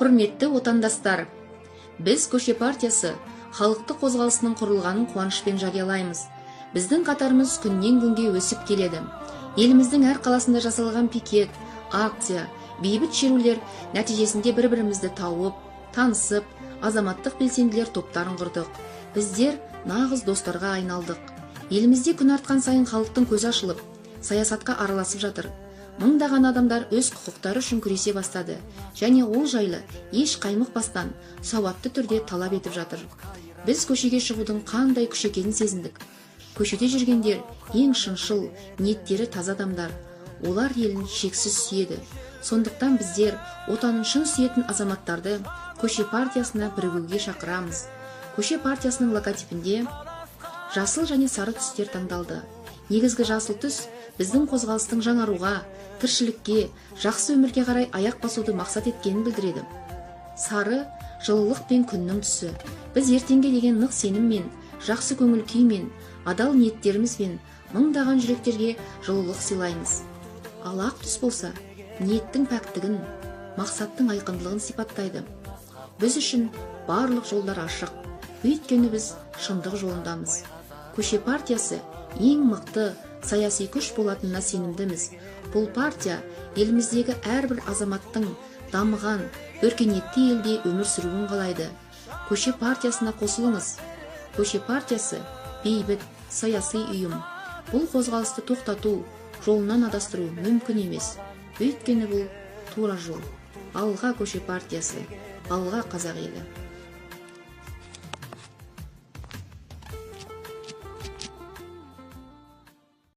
Құрметті отандастар, біз Көше партиясы халықтық қозғалысының құрылғанын қуанышпен жариялаймыз. Біздің қатарымыз күннен күнге өсіп келеді. Еліміздің әр қаласында жасалған пикет, акция, бейбіт шерулер нәтижесінде бір-бірімізді тауып, танысып, азаматтық белсенділер топтарын құрдық. Біздер нағыз достарға айналдық. Елімізде күн артқан сайын халықтың көзі ашылып, саясатқа араласып жатыр. Мыңдаған адамдар өз құқықтары үшін күресе бастады және ол жайлы еш қаймықпастан сауатты түрде талап етіп жатыр. Біз көшеге шығудың қандай күш екенін сезіндік. Көшеде жүргендер ең шыншыл, ниеттері таза адамдар. Олар елін шексіз сүйеді. Сондықтан біздер отанын шын сүйетін азаматтарды Көше партиясына бірігуге шақырамыз. Көше партиясының логотипінде жасыл және сары түстер таңдалды. Негізгі жасыл түс біздің қозғалыстың жаңаруға, тіршілікке, жақсы өмірге қарай аяқ басуды мақсат еткенін білдіреді. Сары жылылық пен күннің түсі. Біз ертеңге деген нық сеніммен, жақсы көңіл күймен, адал ниеттерімізбен мыңдаған жүректерге жылулық сыйлаймыз. Ал ақ түс болса, ниеттің пәктігін, мақсаттың айқындылығын сипаттайды. Біз үшін барлық жолдар ашық, өйткені біз шындық жолындамыз. Көше партиясы ең мықты саяси күш болатынына сенімдіміз. Бұл партия еліміздегі әрбір азаматтың дамыған, өркениетті елде өмір сүруін қалайды. Көше партиясына қосылыңыз. Көше партиясы бейбіт саяси ұйым. Бұл қозғалысты тоқтату, жолынан адастыру мүмкін емес. Өйткені бұл тура жол. Алға, Көше партиясы, алға, қазақ елі!